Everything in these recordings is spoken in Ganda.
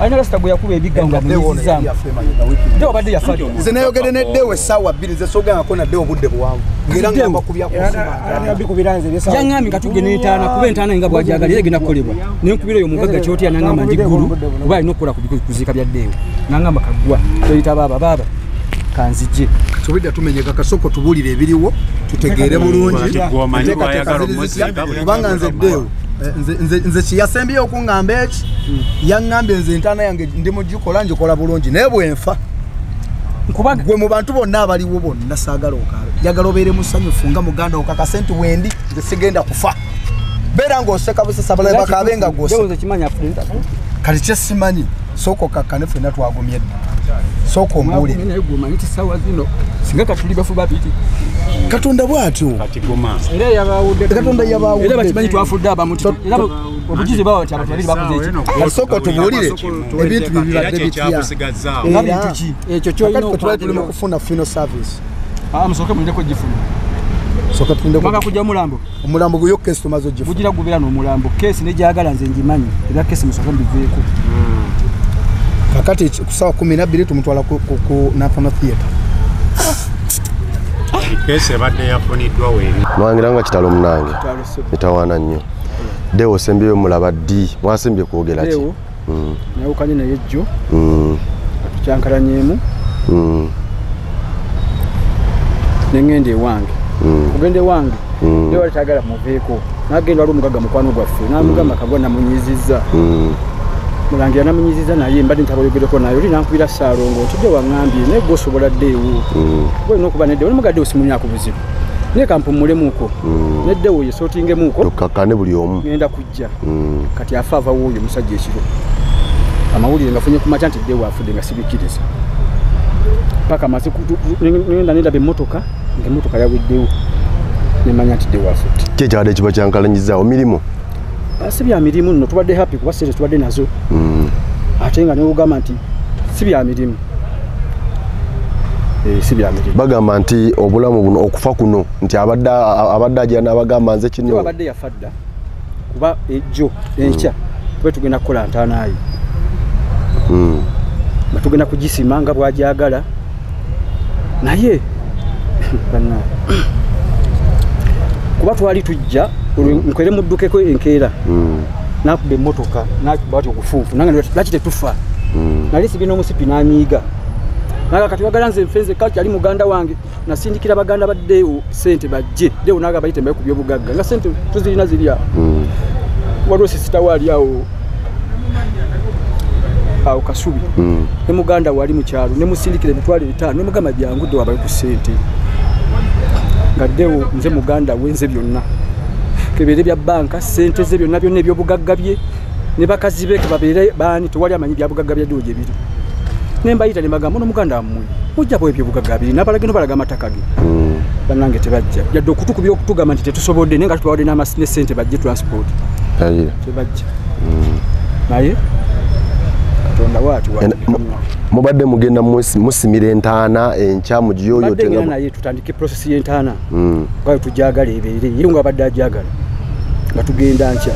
Alina lasita gwe yakuba ebigga nga munyizizaamu. Deo badde yafa. Nze nayogedde ne Deo essaawa 2 nze soogangako na Deo obudde buwanvu. Ngera ngamba ku byakusima. Yaŋŋambye nga tugenda entaana kuba entaana nga bw'agyagala era egenda kukolebwa. Ne nkubira oyo omugagga Kyotya n'aŋŋamba ndi Ggulu kuba alina okukola ku kuziika bya Deo. N'aŋŋamba Kaggwa toyita baaba baaba kanzije. Tubidde tumenyeka kasoko tubuulire ebiriwo tutegeere bulungi. Kubanga nze Deo nze kiyasembye okuŋŋamba eki yaŋŋambye nze entaana yange ndi mugikola ngikola bulungi naye bwe nfa gwe mu bantu bonna abaliwo bonna saagala okaabe njagala obeere musanyufu nga muganda okakase nti wendi nze sigenda kufa beera ng'oseka busesa abalala bakaabe nga gw'oseka kati kye simanyi sooka okakkane ffenna twagumye dda sooka ombuulire naye gwomanyi nti ssaawa zino singa katuli bafu babiri Katonda bw'atyo Katonda yabaawudde era bakimanyi twafudde abamu era obujuzi bawa nti abantu babiri bakoze eki sooka tubuulire ebintu bye bibadde bitya nga bintu ki ekyo kyolina twali tuli mu kufuna funeral service. Musooke mulindeko gifuna sooka tulindeko mwanga kujja omulambo omulambo guyo kesi tumaze ogifuna bugira gubeera n'omulambo kesi negyagala nze ngimanyi era kesi musooke mubiveeko. Kakati ku ssaawa 12 tumutwala ku National Theatre. Kesi ebadde yafuniddwa weeri. Mwangira nga kitalo munange. Mitawaana nnyo. Deo osembyeyo mulaba ddi? Mwasembye kwogera ki? Deo nayawukanye naye jjo. Atukyankalanyeemu. Ne ŋŋenda ewange. Kugenda ewange Deo wali tayagala muveeko. N'agenda waliwo omugagga mukwano gwaffe n'amugamba Kagwa namunyizizza. Mulangira namunyiziza naye mbadde ntabayogereko naye oli nankubira Ssaalongo nti Deo waŋŋambye naye gwe osobola Deo. Gwe olina okuba ne Deo ne Deo simulinako buzibu. Naye kampummulemu-ko. Ne Deo yesootingemuko. Tukkakkane buli omu. Ŋŋenda kujja. Kati afa ava w'oyo omusajja ekiro. Amawulire ngafunye ku makya nti Deo afudde nga sibikkiriza. Paka amaze ŋŋenda ne ndaba emmotoka ng'emmotoka yaweddewo. Ne mmanya nti Deo afudde. Ki ekyabadde kiba kyankalanyizaawo mirimu? Si bya mirimu nno tubadde happy kuba ssente tubadde nazo. Ate nga newogamba nti si bya mirimu. Si bya mirimu. Bagamba nti obulamu buno okufa kuno nti abadde ajja n'abagamba nze kino. Abadde yafa dda kuba ejjo enkya tube tugenda kukola ntaana ye. Nga tugenda kugisima nga bw'agyagala naye bannange kuba twali tujja nkwere muddukeko enkeera nakuba emmotoka nakuba ati okufuufu nange lwaki tetufa nali sibye n'omusipi n'anyiiga naga kati wagala nze nfe nzekka kyali muganda wange nasindikira baganda ba Deo ssente bajje Deo naga bayite mbaye ku byobugagga nga ssente tuzirina ziri awo waliwo sisita waali awo awo Kasubi ne muganda wali mu kyalo ne musindikira 50,000 ne mugamba byangu Deo abaye ku ssente nga Deo nze muganda we nze byonna kebeere bya banka ssente ze byonna byonna ebyobugagga bye ne bakazi be babeere baani tewali amanyi byabugagga bya Deo gye biri ne mbayita ne bagamba ono muganda wammwe mujja bwe ebyobugagga biri n'abalageno balaga amataka ge bannange tebajja yadde okutukubira okutugamba nti tetusobodde naye nga tubawadde ne ssente bajje transport tebajja naye Katonda waati mubadde mugenda musimira entaana enkya mugiyoyote nga naye tutandike process y'entaana nga tujagala ebeere ye nga abadde ajagala nga tugenda nkya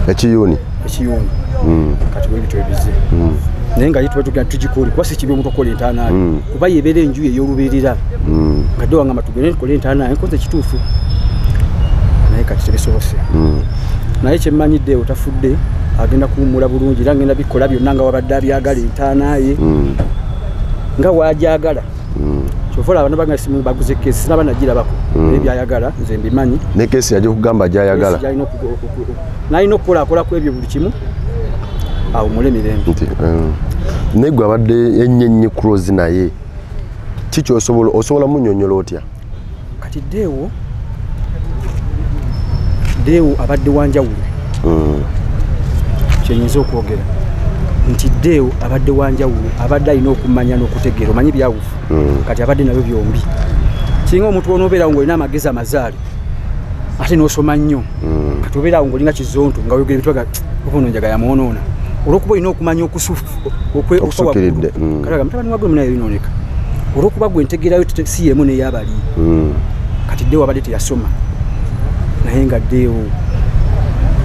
ekiyuni kati bwe bityo ebize naye nga ye tuba tugenda tugikole kuba si kibi omuntu okukola entaana ye kuba yebeera enju ye ey'olubeerera nga Deo wangamba tugende tukole entaana ye nkoze kituufu naye kati tebisobose naye kyemmanyi Deo tafudde agenda kuwummula bulungi era ngenda bikola byonna nga wabadde abyagala entaana ye nga w'agyagala kyova olaba nabanga simu baguze kesi sinaba nagirabako naye byayagala nze mbimanyi ne kesi yajja okugamba gy'ayagala n'alina okukolaakola ku ebyo buli kimu awummule mirembe. Naye gwe abadde ennyo close naye kiki osobola munnyonnyola otya? Kati Deo abadde wanjawulo kyenyinza okwogera nti Deo abadde wanjawulo abadde alina okumanya n'okutegeera omanyi byawufu kati abadde nabyo byombi singa omuntu onoobeerawo ng'olina amagezi amazaale ate n'osoma nnyo kati obeerawo ng'olina kizonto nga oyogera ebintu ga oba njaga yamwonoona olw'okuba olina okumanya okusufu okusukiridde kati mutabani wa gwe munaye binooneka olw'okuba gwe ntegeerayo si y'emu n'eyabali kati Deo abadde teyasoma naye nga Deo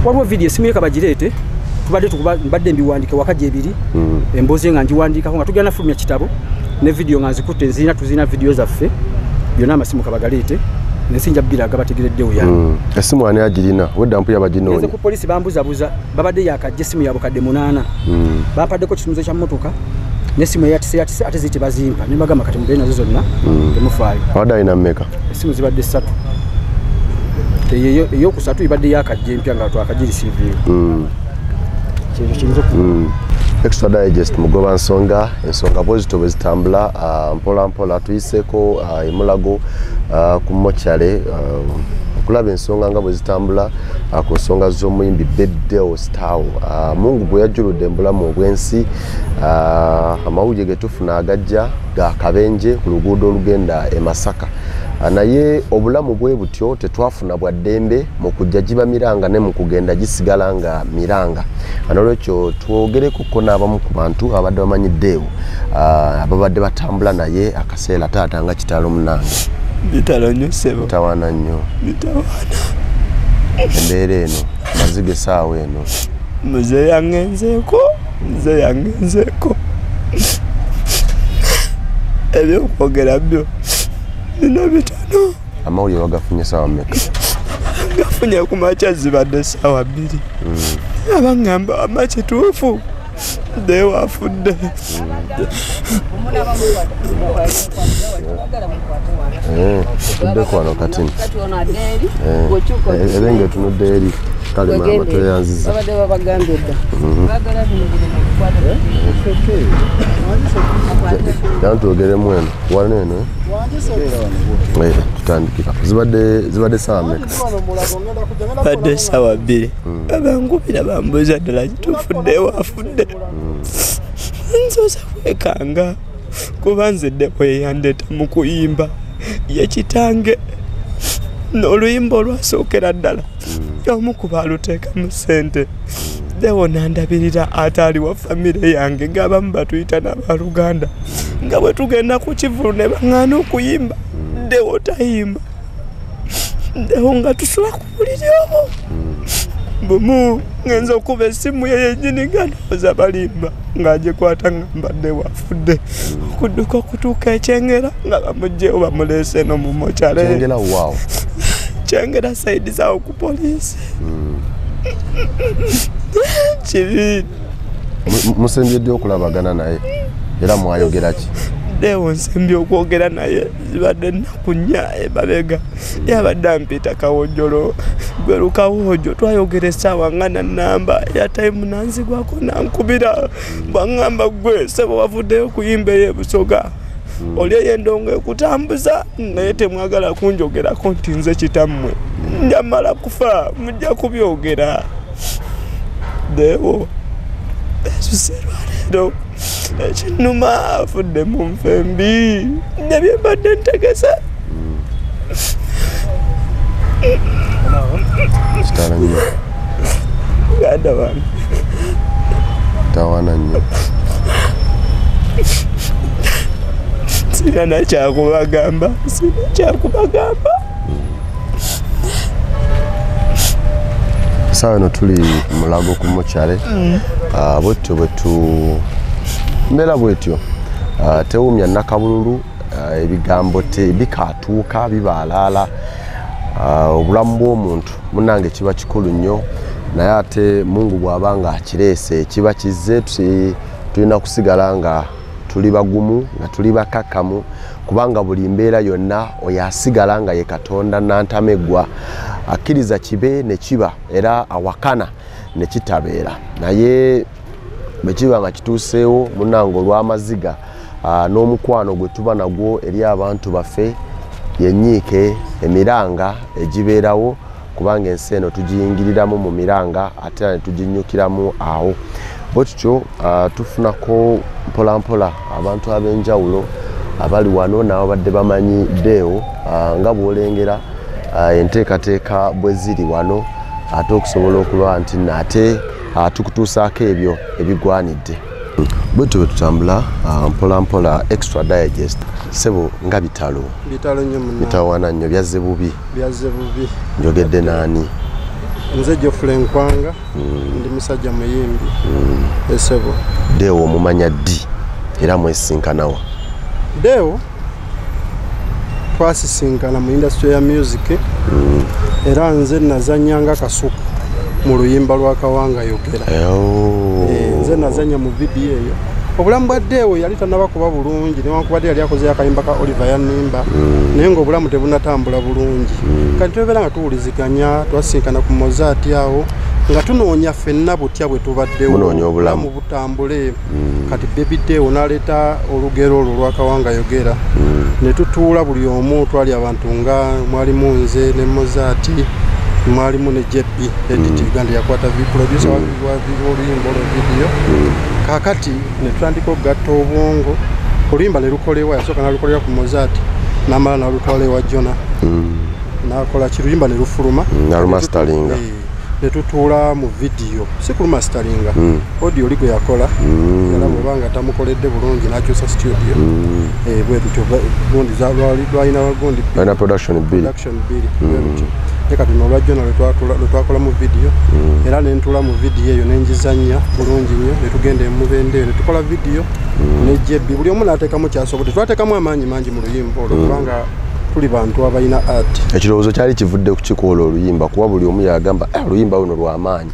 waliwo vidiyo esimu ye kabagireete Tubadde mbadde mbiwandike waka gyebiri emboozi nga ngiwandiikako nga tugenda fulumya kitabo ne video nga nzikutte nzirina tuzirina video zaffe byonna amasimu kabagaleete nensi nja bbiraga bategereddewo yange. Essimu ani agirina? Wedda mpuya baginoonya. Nze ku poliisi bambuzabuza babadde yakajja essimu ya bukadde 8. Bampaddeko kisumuzo kya mmotoka n'essimu eyatise yatise ate ziri tebazimpa ne mbagamba kati mubeere nazo zonna temufaayo. Abadde alina mmeka? Essimu zibadde 3. Eyokusatu ibadde yakajja empya nga twakagirisiivinga. Extra Digest mugoba nsonga ensonga bwezito bwe zitambula mpola mpola tuyiseeko emulago ku mochale okulaba ensonga nga bwe zitambula ku nsonga z'omuyimbi Deo Star. Mungu bwe yajjuludde embulamu obw'ensi amawulire ge tufuna agajja ga kabenje ku luguudo olugenda e Masaka. Naye obulamu bwe butyo tetwafuna bwa ddembe mu kujja giba miranga ne mu kugenda gisigala nga miranga. Nolwekyo twogereko n'abamu ku bantu abadde bamanyi Deo ababadde batambula naye akaseera taata nga kitalo munange. Bitalo nnyo ssebo. Mitawaana nnyo. Mitawaana. Embeera eno maziga essaawa eno. Muze yangenzeeko, muze yangenzeeko. Ebyokwogera byo bino bitano. Amawulire wagafunye ssaawa mmeka? Gafunye ku makya zibadde ssaawa 2. Abangamba ama kituufu Deo afudde. Tuddeko wano katini. Ebenge etunudde eri. Kale maama tweyanziza. Babadde babagambye dda. Twogeremu eno. Wano eno. Tutandikira. Zibadde ssaawa mmeka? Badde ssaawa 2. Abankubira bambuuza ddala kituufu Deo afudde. Nsoose kwekanga kuba nze Deo yeyandeeta mu kuyimba ye kitange n'oluyimba olwasookera ddala omu ku baaluteekamu ssente. Deo nandabirira ate ali wa famire yange ng'abamu batuyita n'abaluganda nga bwe tugenda ku kivvulu ne baŋŋaana okuyimba Deo tayimba. Deo nga tusula ku buliri obwo bumu ngenza okuba essimu ye yennyini nga ndowooza balimba ng'agikwata nga mbadde wafudde okudduka okutuuka ekyengera nga bamuggyewo bamuleese eno mu mochale. Kyengera waawo? Kyengera sayidi zaawo ku poliisi. Kibi. Musembye ddi okulabagana naye era mwayogera ki? Deo nsembye okwogera naye zibadde nnaku 4 emabega. Yabadde ampita kawojjolo gwe lukawojjo twayogera essaawa nga nannamba ya tayimu nanzigwako nankubira bwaŋŋamba gwe ssebo wavuddeyo okuyimba eyo e Busoga oli eyo endongo ekutambuza naye temwagala kunjogerako nti nze kitammwe njamala kufa mujja kubyogera. Deo esuse lwaleero ekinnuma afudde mu nfa embi ne bye mbadde ntegese. Kitalo nnyo. Muganda wange. Tawaana nnyo. Sirina kyakubagamba, sirina kyakubagamba. Essaawa eno tuli Mulago ku mochale. Bwetyo bwetu mbeera bwetyo tewumya nakabululu ebigambo bikatuuka bibaalaala. Obulamu bw'omuntu munnange kiba kikulu nnyo naye ate Mungu bw'aba nga akireese kiba kizze tulina kusigala nga tuli bagumu nga tuli bakakkamu kubanga buli mbeera yonna oyo asigala nga ye Katonda nantameggwa akkiriza kibe ne kiba era awakana ne kitabeera. Naye bwe kiba nga kituuseewo munnange olw'amaziga n'omukwano gwe tuba nagwo eri abantu baffe yenyiike emiranga egibeerawo kubanga ensi eno tugiyingiriramu mu miranga ate era ne tuginyukiramu awo. Bwe tutyo tufunako mpola mpola abantu ab'enjawulo abali wano n'ababadde bamanyi Deo nga bw'olengera enteekateeka bwe ziri wano ate okusobola okuba nti nate tukutuusaako ebyo ebigwanidde. Bwe tutyo bwe tutambula mpola mpola Extra Digest. Ssebo nga bitalo. Bitalo nnyo munna. Bitawaana nnyo byazze bubi. Byazze bubi. Njogedde naani? Nze Geoffrey Nkwanga, ndi musajja muyimbi. Esebo. Deo omumanya ddi era mwesinkanawa? Deo twasisinkana mu industry ya music. Era nze nazanyanga Kasuku mu luyimba lwa Kawanga Yogera. Nze nazanya mu video eyo. Obulamu bwa Deo yali tannaba kuba bulungi, newankubadde yali akoze akayimba ka Oliver Yanimba, naye ng'obulamu tebunatambula bulungi. Kati tubeera nga tuwuliziganya, twasinkana ku Mozart awo nga tunoonya ffenna butya bwe tubaddewo, obulamu butambule. Kati Baby Deo n'aleeta olugero olwo lwa Kawanga Yogera, ne tutuula buli omu, twali abantu nga mwalimu nze ne Mozart, mwalimu ne JP Edit Uganda yakwata producer wa oluyimba olwo video. Kakati ne tutandika okugatta obwongo, oluyimba ne lukolebwa, yasooka n'alukolera ku Mozart, n'amala n'alutwala ewa Jona, n'akola kiruyimba ne lufuluma, n'alumastalinga, ne tutuula mu video, si kulumastalinga, audio oli gwe yakola, yalaba oba nga tamukoledde bulungi n'akyusa studio. Bwe tutyo gundi lwalina gundi production bbiri, bwe lutyo. Kati nolwa Jona lwe twakola mu video, era ne ntuula mu video eyo ne ngizannya bulungi nnyo, ne tugenda e Mubende ne tukola video ne JB, buli omu n'ateekamu ky'asobodde. Twateekamu amaanyi mangi mu luyimba olwo kubanga tuli bantu abalina art. Ekirowoozo kyali kivudde ku kikola oluyimba, kuba buli omu yagamba oluyimba luno lw'amaanyi.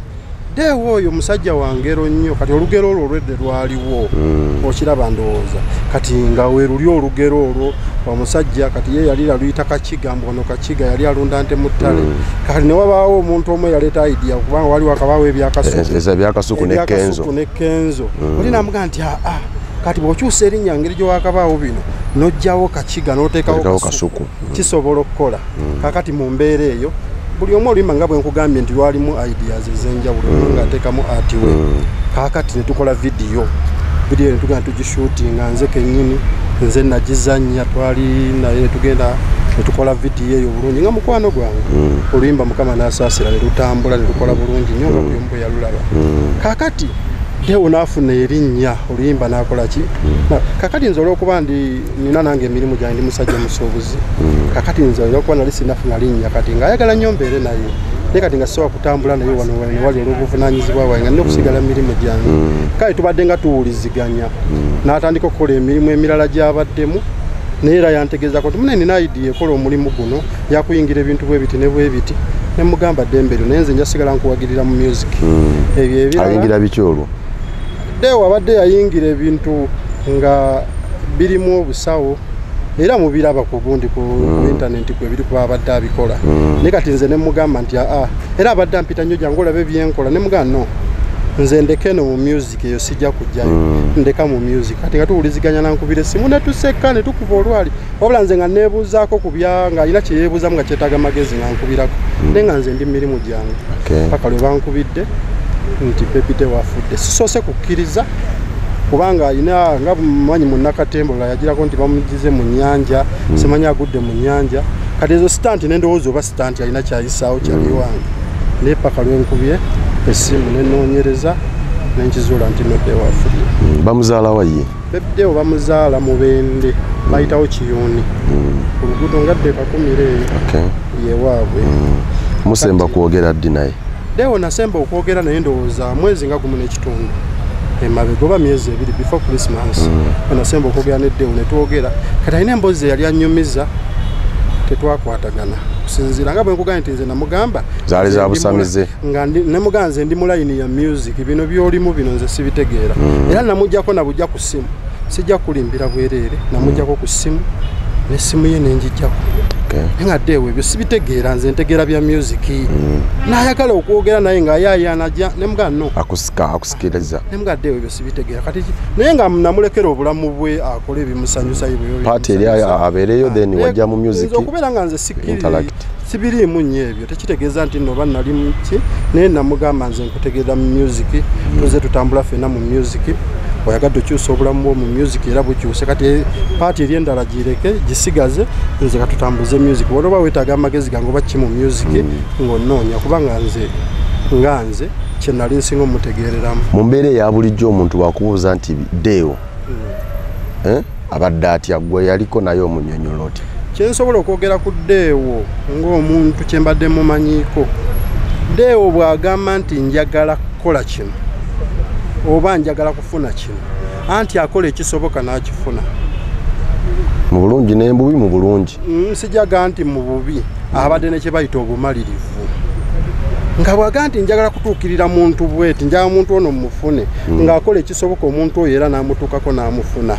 Deo oyo musajja wa ngero nnyo, kati olugero olwo olwedde lwaliwo, okiraba ndowooza. Kati nga we luli olugero olwo omusajja kati ye yali aluyita Kakiga, mbu ono Kakiga yali alunda nte mu ttale. Kati ne wabaawo omuntu omu eyaleeta idea, kubanga wali wakabaawo ebyakasuku ne Kenzo. Oli n'amugamba nti aa, kati bw'okyusa erinnya ngeri gy'owakabaawo bino n'oggyawo Kakiga n'oteekawo Kasuku, kisobola okukola. Kakati mu mbeera eyo buli omu oluyimba nga bwe nkugambye nti lwalimu ideas ez'enjawulo, ng'ateekamu art we. Kaakati ne tukola video ne tugenda tugishootinga, nze kennyini nze nagizannya, twali naye ne tugenda ne tukola video eyo bulungi nga mukwano gwange. Oluyimba Mukama n'asaasira ne lutambula ne lukola bulungi nnyo nga buli omu bwe yalulaba. Kaakati Deo n'afuna erinnya, oluyimba n'akola ki? Kakati nze olw'okuba ndi nina nange emirimu gyange, ndi musajja musuubuzi. Kakati nze olw'okuba nali sinnafuna linnya, kati ng'ayagala nnyo mbeere naye, naye kati nga sisobola kutambula naye wano wali olw'obuvunaanyizibwa bwange, nga nina okusigala mu mirimu gyange. Kale tubadde nga tuwuliziganya, n'atandika okukola emirimu emirala gy'abaddemu, naye era yantegeezaako nti munne nina idea ekola omulimu guno, yakuyingira ebintu bwe biti ne bwe biti, ne mugamba ddembe lyo, naye nze nja sigala nkuwagirira mu music. Ebyo ebirala ayingira biki olwo? Deo abadde yayingira ebintu nga birimu obusawo, era mubiraba ku gundi ku internet kwe biri kuba abadde abikola. Naye kati nze ne mugamba nti aa, era abadde ampita nnyo jangu olabe byenkola, ne mugamba no, nze ndeke eno mu music eyo sijja kujjayo, ndeka mu music. Kati nga tuwuliziganya nankubira essimu ne tuseka ne tukuba olwali, wabula nze nga neebuuzaako ku bya nga alina kye yeebuuzamu nga kyetaaga magezi nga nkubirako, naye nga nze ndi mu mirimu gyange paka lwe bankubidde nti Baby Deo afudde. Sisoose kukkiriza kubanga alina nga mumanyi munnakatembo yagirako nti bamugize mu nnyanja, simanyi agudde mu nnyanja. Kati ezo sitanti ne ndowooza oba sitanti alina kyayisaawo kyali wange, naye paka lwe nkubye essimu ne nnoonyereza ne nkizuula nti no Deo afudde. Bamuzaala wa ye? Baby Deo bamuzaala Mubende, bayitawo Kiyuni, ku luguudo nga dde Kakumiro eyo yewaabwe. Musemba kwogera ddi naye? Deo nasemba okwogera naye ndowooza mwezi nga 1.5 emabega oba myezi 2 before Christmas. Nasemba okwogera ne Deo ne twogera. Kati alina emboozi eyali annyumiza, tetwakwatagana kusinziira nga bwe nkugambye nti nze namugamba zaali za busamize, nga nemugamba nze ndi mu layini ya music, bino by'olimu bino nze sibitegeera. Era namuggyako nabujja ku ssimu, sijja kulimbira bwereere, namuggyako ku ssimu n'essimu ye ne ngiggyako. Naye nga Deo ebyo sibitegeera, nze ntegeera bya music. N'ayagala okwogera naye ng'ayaayaana ajja, ne mugamba no, akusikiriza, ne mugamba Deo ebyo sibitegeera. Kati naye nga namulekera obulamu bwe akole ebimusanyusa ye bwe party eri abeereyo, then wajja mu music. Nze okubeera nga nze sibiriimu nnyo ebyo tekitegeeza nti nno oba nali muki, naye namugamba nze nkutegeera mu music, tuze tutambula ffenna mu music, oyagadde okyusa obulamu bwo mu music era bukyuse. Kati paati eri endala gireke gisigaze, nze katutambuze music. Bw'oba weetaaga amagezi gange oba ki mu music ng'onnoonya, kubanga nze nga nze kye nali nsinga omutegeereramu. Mu mbeera eya bulijjo omuntu bw'akubuuza nti Deo abadde atya, gwe yaliko naye omunnyonnyola otya? Kye nsobola okwogera ku Deo ng'omuntu kye mbadde mumanyiiko, Deo bw'agamba nti njagala kukola kino oba njagala kufuna kino, anti akola ekisoboka n'akifuna. Mu bulungi n'embubi mu bulungi. Sijaga nti mu bubi, abadde ne kye bayita obumalirivu. Nga bw'agamba nti njagala kutuukirira muntu bweti, njagala muntu ono mufune, ng'akola ekisoboka omuntu oyo era n'amutuukako n'amufuna.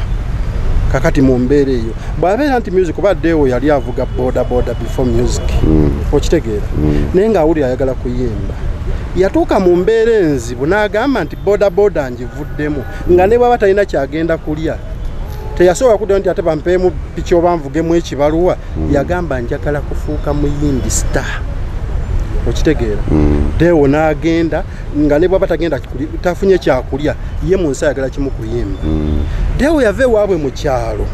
Kakati mu mbeera eyo bw'abeera nti music oba Deo yali avuga boda boda before music, okitegeera, naye ng'awulira ayagala kuyimba. Yatuuka mu mbeera enzibu n'agamba nti boda boda ngivuddemu, nga ne bw'aba talina kyagenda kulya teyasobola kuddayo nti ate bampeemu piki oba nvugemu ekibaluwa. Yagamba njagala kufuuka muyimbi star, okitegeera. Deo n'agenda nga ne bw'aba tagenda tafunye kyakulya, ye mu nsi ayagala kimu kuyimba. Deo yava ewaabwe mu kyalo.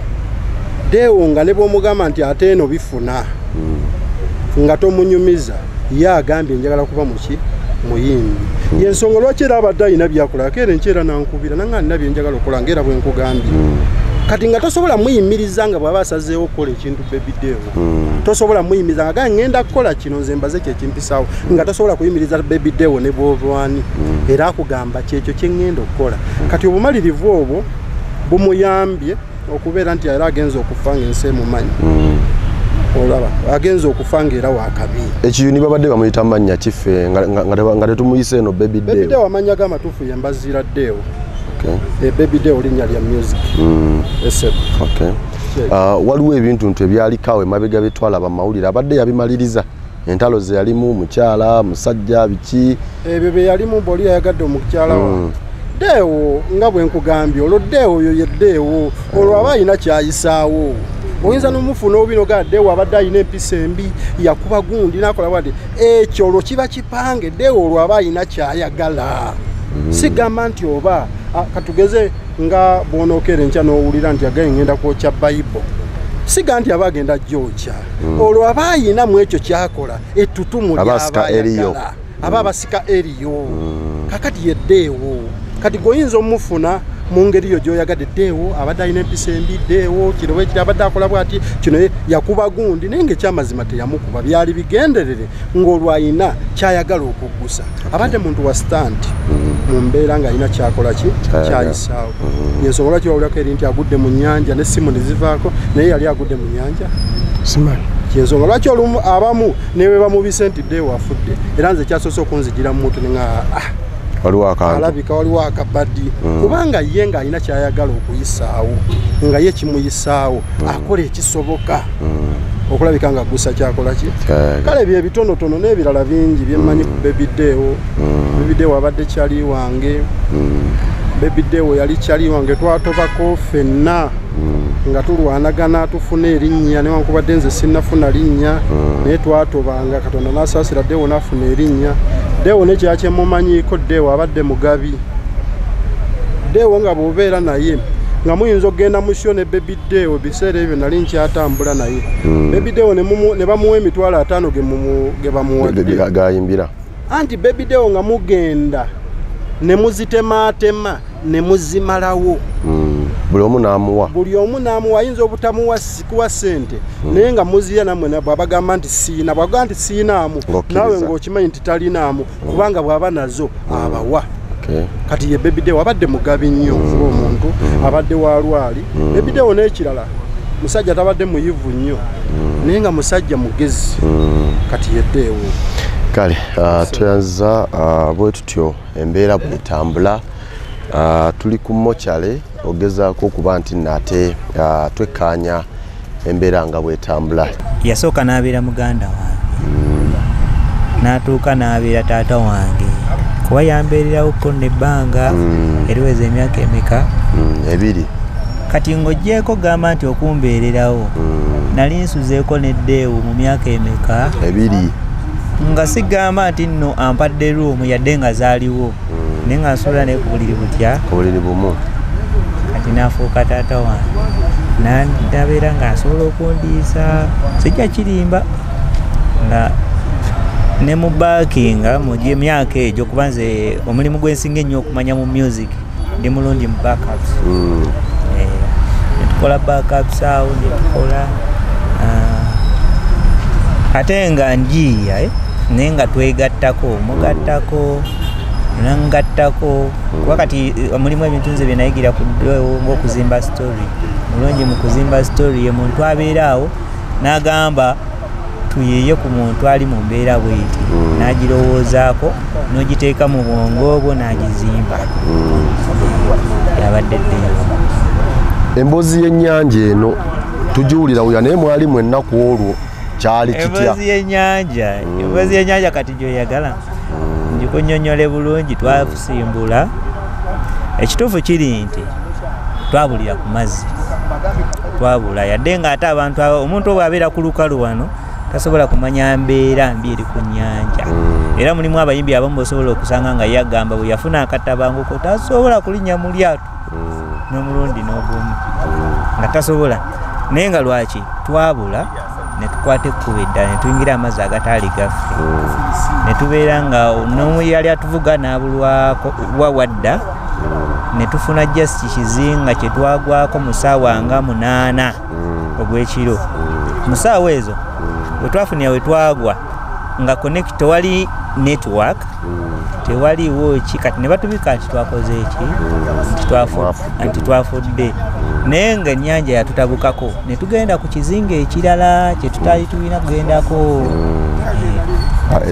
Deo nga ne bw'omugamba nti ate eno bifuna, nga tomunyumiza, ye agambye njagala kuba muki muyimbi. Yensonga lwaki era abadde alina byakola, akeera enkyera nankubira nanga nina bye njagala okukola ng'era bwe nkugambye. Kati nga tosobola muyimiriza nga bw'aba asazeewo okukola ekintu Baby Deo. Tosobola muyimiriza nga ngenda kukola kino nze mbaze kye kimpisaawo, nga tosobola kuyimiriza Baby Deo ne bw'olwani, era akugamba kyekyo kye ngenda okukola. Kati obumalirivu obwo bumuyambye okubeera nti era agenza okufa ng'ensi emumanyi. Olaba agenza okufa ng'era wakabi. Ekiyuni babadde bamuyita mannya kife nga tetumuyise eno Baby Deo. Baby Deo amannya g'amatuufu ye Mbaziira Deo. Baby Deo linnya lya music. Waliwo ebintu nti ebyaliko emabega bitwalaba mawulire abadde yabimaliriza, entalo ze yalimu mukyala musajja biki ebyo bye yalimu boli yayagadde omukyala wa Deo. Nga bwe nkugambye olwo Deo oyo ye Deo, olwo aba alina kyayisaawo. Oyinza n'omufuna obino ga Deo abadde alina empisa embi, yakuba gundi n'akola bw'ati, ekyo olwo kiba kipange. Deo olwo aba alina kyayagala. Sigamba nti oba katugeze nga bw'onookera enkya n'owulira nti agaye ngenda kwokya Bible, siga nti aba agenda gyokya. Olwo aba ayina mu ekyo kyakola ettutumu ly'abayagala, aba abasika eriyo. Kakati ye Deo. Kati gwoyinza omufuna mu ngeri yo gy'oyagadde. Deo abadde alina empisa embi, Deo kino bwe kiri abadde akola bw'ati, kino yakuba gundi, naye ng'ekyamazima teyamukuba, byali bigenderere ng'olwo ayina kyayagala okuggusa. Abadde muntu wa stand mu mbeera ng'alina kyakola ki kyayisaawo. Yensonga lwaki wawulirako eri nti agudde mu nnyanja n'essimu ne zivaako, naye yali agudde mu nnyanja simanyi. Yensonga lwaki olumu abamu ne bwe bamubise nti Deo afudde, era nze kyasoose okunzigira mu mutwe nga alabika waliwo akabadi, kubanga ye ng'alina kyayagala okuyisaawo, nga ye kimuyisaawo akola ekisoboka okulabika nga gusa kyakola ki. Kale bye bitonotono n'ebirala bingi bye mmanyi ku Baby Deo. Baby Deo abadde kyali wange. Baby Deo yali kyali wange, twatobako ffenna nga tulwanagana tufuna erinnya, newankubadde nze sinnafuna linnya, naye twatobanga Katonda n'asaasira Deo n'afuna erinnya. Deo n'ekirala kye mumanyiiko, Deo abadde mugabi. Deo nga bw'obeera naye nga muyinza okugenda mu show ne Baby Deo, ebiseera ebyo nali nkyatambula naye. Baby Deo ne bamuwa 50,000 ge bamuwadde gayimbira. Anti Baby Deo nga mugenda ne muzitemaatema ne muzimalawo. Buli omu n'amuwa. Buli omu n'amuwa, ayinza obutamuwa kuwa ssente, naye nga muzirya nammwe bw'abagamba nti siina, bw'agamba nti siinaamu, naawe ng'okimanyi nti talinaamu, kubanga bw'aba nazo abawa. Kati ye Baby Deo abadde mugabi nnyo ng'omuntu, abadde wa lwali. Baby Deo n'ekirala musajja tabadde muyivu nnyo, naye nga musajja mugezi. Kati ye Deo. Kale tweyanza bwe tutyo embeera bwetambula. Tuli ku mochale ogezaako okuba nti nate twekkaanya embeera nga bwetambula. Yasooka n'abeera muganda wange, n'atuuka n'abeera taata wange, kuba yambeererawo ko nebbanga eriweza emyaka emeka? 2. Kati ng'oggyeeko gamba nti okumbeererawo, nali nsuzeeko ne Deo mu myaka emeka? 2. Nga sigamba nti nno ampadde ruumu yadde nga zaaliwo, naye nga nsula naye ku buliri butya? Ku buliri bumu. Kati n'afuuka taata wange, nabeera ng'asobola okundiisa, sijja kirimba nga ne mu backinga mu myaka egyo, kuba nze omulimu gwe nsinga ennyo okumanya mu music ndi mulungi mu backups. Ne tukola backups awo, ne tukola ate nga njiiya Naye nga twegattako, mugattako, nangattako. Kuba kati mulimu ebintu nze bye nayigira ku Deo ng'okuzimba story. Mulungi mu kuzimba story, ye muntu abeera awo n'agamba tuyiye ku muntu ali mu mbeera bw'eti, n'agirowoozaako n'ogiteeka mu bwongo bwo n'agizimba. Yabadde Deo. Emboozi y'ennyanja eno tugiwulira wuya, naye mwalimu ennaku olwo kyali kitya? Emboozi y'ennyanja, emboozi y'ennyanja kati gy'oyagala ngikunnyonnyole bulungi. Twasimbula, ekituufu kiri nti twabulira ku mazzi, twabula yadde ng'ate abantu omuntu bw'abeera ku lukalu wano tasobola kumanya mbeera mbi eri ku nnyanja. Era mulimu abayimbi abamu bosobola okusanga nga yagamba bwe yafuna akatabanguko tasobola kulinnya mu lyato n'omulundi n'ogumu, nga tasobola. Naye nga lwaki twabula ne tukwata ekkubo eddala ne tuyingira amazzi agataali gaffe, ne tubeera nga n'omu yali atuvuga n'abulwako wadda, ne tufuna just kizinga kye twagwako mu ssaawa nga 8 ogw'ekiro. Mu ssaawa ezo we twafunira we twagwa nga connect tewali network, tewaliwo ki, kati ne batubika nti twakoze eki, nti twafudde. Naye nga ennyanja yatutabukako ne tugenda ku kizinga ekirala kye tutali tulina kugendako.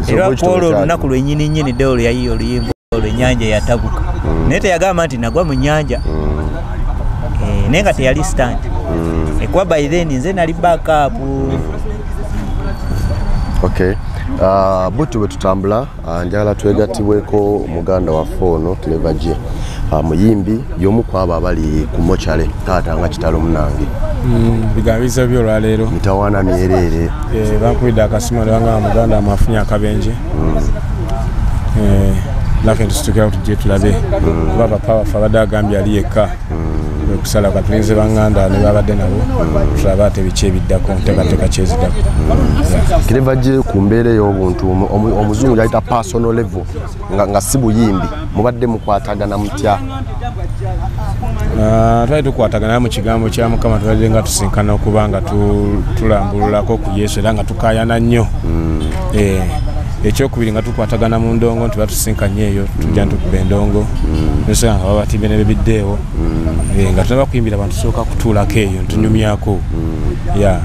Era kwolwo olunaku lwennyini nnyini Deo lwe yayiya oluyimba olwo ennyanja yatabuka, naye teyagamba nti nagwa mu nnyanja, naye nga teyali stand ekuba by then nze nali backup. Okay. Butyo bwe tutambula, njagala twegattibweko muganda waffe ono Clever J, muyimbi y'omu ku abo abali ku mochale. Taata nga kitalo munange. Bigambiza byo olwaleero mitawaana myereere. Bankubidde akasimu ne bangamba muganda amwafunye akabenje. Naffe ntusitukira tujje tulabe kuba papa waffe abadde agambye ali yekka okusala katulinze banganda ne babadde nabo tulabe ate biki ebiddako, nteekateeka ki eziddako. Clever J ku mbeera ey'obuntu omuzungu gy'ayita personal level, nga si buyimbi, mubadde mukwatagana mutya? Twali tukwatagana mu kigambo kya Mukama, tubadde nga tusinkana okuba nga tulambululako ku Yesu era nga tukaayana nnyo. Ekyokubiri nga tukwatagana mu ndongo, nti batusinkanye eyo tujja ntukuba endongo nosanga nga babatibye ne bebiddeewo, nga tunaba kuyimbira abantu tusooka kutuulako eyo ntunyumyako. Yeah.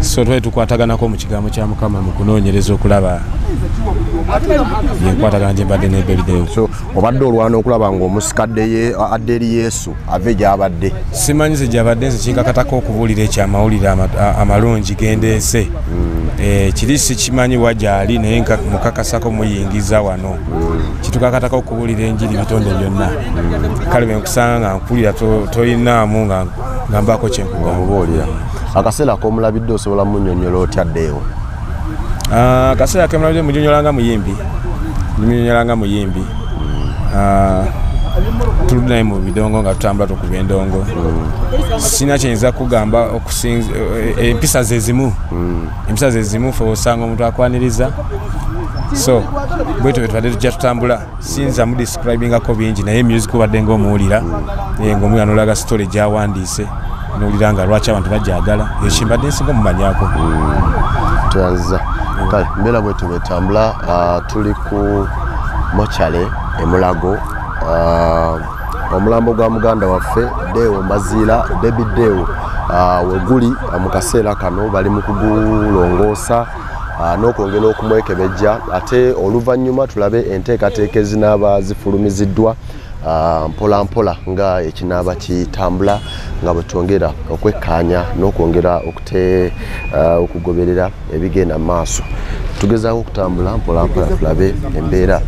So twali tukwataganako mu kigambo kya Mukama mu kunoonyereza okulaba yenkwatagana gye mbadde n'ebebiddeewo. So obadde olwana okulaba ng'omusikadde ye adde eri Yesu ave gy'abadde? Simanyi ze gy'abadde, nze kinkakatako okubuulira ekyamawulire amalungi gendeese. Kiri sikimanyi wa gy'ali, naye mukakasako muyingiza wano. Kitukakatako okubuulira enjiri bitonde byonna. Kale bwe nkusanga nga nkuwulira tolinaamu nga mbaako kye nkugamba. Akaseera k'omulabidde osobola munnyonnyola otya Deo? Akaseera k'omulabidde munyonnyola nga muyimbi. Munyonnyola nga muyimbi. Tuli naye mu bidongo nga tutambula tukuba endongo. Sina kye kugamba okusinza empisa ze zimu. Empisa ze zimu ffe osanga omuntu akwaniriza. So bwetyo tubadde tujja tutambula, siyinza mu describingako bingi, naye music obadde ng'omuwulira, ng'omuwulira n'olaga story gy'awandiise, n'owulira nga lwaki abantu bagyagala, ekyo mbadde nsinga omumanyaako. Tuyanziza. Kale mbeera bwetyo bwetambula, tuli ku mochale e Mulago. Omulambo gwa muganda waffe Deo Mbaziira, Baby Deo, weguli mu kaseera kano bali mu kugulongoosa n'okwongera okumwekebejja, ate oluvannyuma tulabe enteekateeka ezinaaba zifulumiziddwa mpola mpola nga ekinaaba kitambula, nga bwe twongera okwekkaanya n'okwongera okugoberera ebigenda mu maaso. Tugezaako okutambula mpola mpola tulabe embeera.